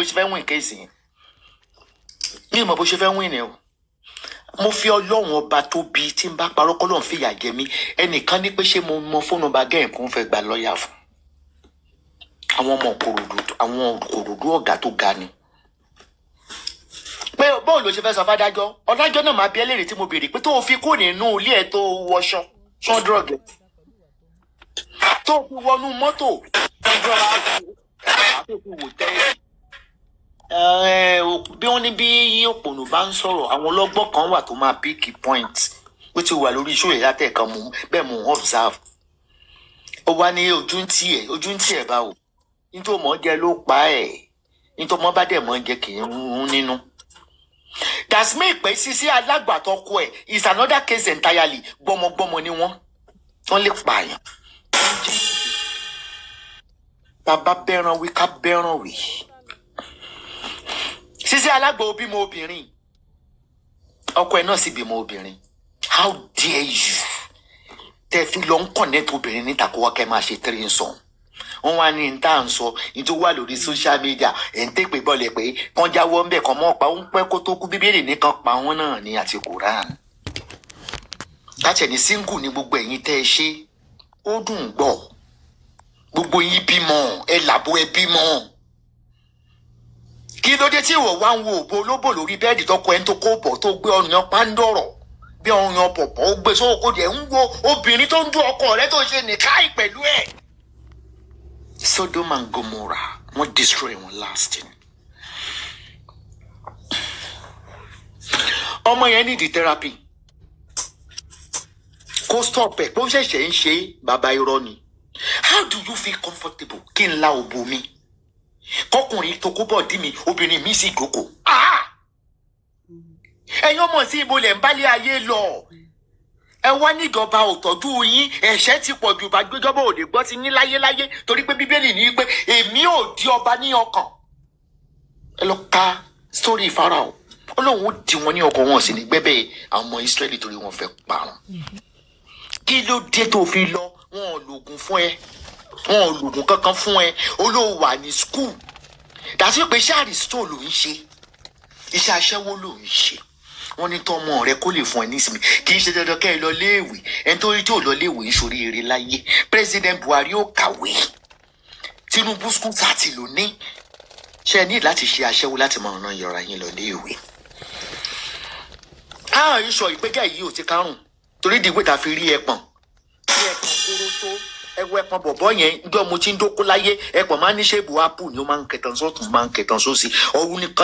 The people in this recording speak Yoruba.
ṣe fẹ́ win case yẹn. Mi ò mọ̀ bó ṣe fẹ́ win ni o. Mo fi Ọlọ́run Ọba tó bí tí n bá parọ́, kọ́lọ́run fìyà jẹ mí. Ẹnìkan ní pé ṣé mo mọ phone number gẹ́yìn kó ń fẹ́ gba lọ́ọ̀yà fún àwọn ọmọ Òkòròdú, àwọn Òkòròdú ọ̀gá tó ga ni, pé bóun ló ṣe fẹ́ sọ fádájọ́? Ọ̀dájọ́ náà máa bí ẹlẹ́rìí tí mo béèrè pé tó o fi kó nínú ilé ẹ̀, tó o wọṣọ ṣán drug ẹ̀, tó o fi wọnú mọ́tò ṣán drug ẹ̀, tó o fi wò tẹ́lẹ̀ ẹ. Bí wọ́n ní bí òpònú bá ń sọ̀rọ̀, àwọn ọlọ́gbọ́n kan wà tó máa pick point. Bó ti wà lórí iṣu ìyá tẹ̀ kan mú bẹ́ẹ̀, mò ń observe. Ó wá ní ojú ń tiẹ̀, ojú ń tiẹ̀ báwo? Nítorí mọ̀ jẹ́ ló pa ẹ̀, nítorí mọ̀ bá dẹ̀ mọ̀ jẹ́ kì í rún nínú. That's me pé Sisi Alágbàtọ́kọ ẹ̀ is another case entirely. Gbọmọgbọmọ ni wọ́n, wọ́n lè pààyàn. Bàbá bẹ́ràn wí, ká bẹ́ràn wí. Sisi Alágbà bímọ obìnrin, ọkọ ẹ̀ náà sì bímọ obìnrin. How dare you tẹ fi lọ ń connect obìnrin níta, kó wá kẹ́ máa ṣe threesome? Wọ́n wá ní tá à ń sọ ní tó wà lórí social media, ẹ̀ ń tèpè bọ́lẹ̀ pé kán jáwọ́ ńbẹ̀, kán mọ́ pa ó ń pẹ́ kó tó kú. Bíbélì nìkan pa wọ́n náà ní àti Quran. Káṣẹ̀ ní single ní gbogbo ẹ̀yin tẹ́ ẹ ṣe, ó dùn gbọ́. Gbogbo yín bímọ, ẹ làbó, ẹ bímọ. Kí ló dé tí ìwọ wá ń wo òbó olóbò lórí bed tọkọ ẹ ń tó kó bọ̀, tó gbé ọyàn pàǹdọ̀rọ̀ bí ọyàn pọ̀pọ̀, ó gbé sóko dẹ̀ ń wo obìnrin tó ń dún ọkọ rẹ tó ṣe nìkáì pẹ̀lú ẹ̀? Sodom and Gomorrah, wọ́n destroy wọn lasting. Ọmọ yẹn need therapy, kó stop ẹ̀, kó ṣẹ̀ṣẹ̀ ń ṣe bàbá irọ́ ni. How do you feel comfortable kí n la òbò mi, kọkùnrin tó kó bọ̀ dí mi, obìnrin mi sì jókòó? Ah! Ẹ̀yin ọmọ sí ibo lẹ̀ ń bálé ayé lọ? Ẹ wá níjọba ò tọ́jú yín, ẹ̀ṣẹ̀ ti pọ̀ jù, bá gbéjọba ò lè gbọ́ sí yín láyéláyé, torí pé Bíbélì ní pé èmi ò di ọba ní ọkàn. Ẹ lọ ka sórí Fáráò, Ọlọ́run ó di wọn ní ọkàn, wọn sì ní gbẹ́bẹ́ àwọn ọmọ Ísírẹ́lì torí wọn fẹ́ parun. Kí ló dé tó fi lọ? Wọn ò lògùn fún ẹ, wọn ò lògùn kankan fún ẹ. Olóò wà ní school dàtí pé iṣẹ́ àrísítò ló ń ṣe, iṣẹ́ aṣẹ́wó ló ń ṣe. Wọ́n ní tọ́mọ rẹ kó lè fún ẹ nísìmí. Kì í ṣe dandan kẹ́ ẹ lọ léèwé. Ẹni tó rí tí ò lọ léèwé ń ṣoríire láyé. President Buhari ó kàwé, Tinubu school thirty ló ní. Ṣe ẹ ní láti ṣe aṣẹ́wó láti máa ràn yọra yín lọ léèwé? Ah, ìṣọ ìpẹ́gẹ́ yìí ò ti kárùn torí ìdìgbò tá a fi rí ẹpọ̀n rí ẹpọ̀n kóró tó ẹwọ ẹpọ̀n bọ̀bọ̀ yẹn. Njọ́ mo ti ń dókó láyé, ẹpọ̀n máa ń ní shape apple ni, ó máa ń kẹtàn sọ́tún, máa ń kẹtàn sósì, ọ̀hún nìkan.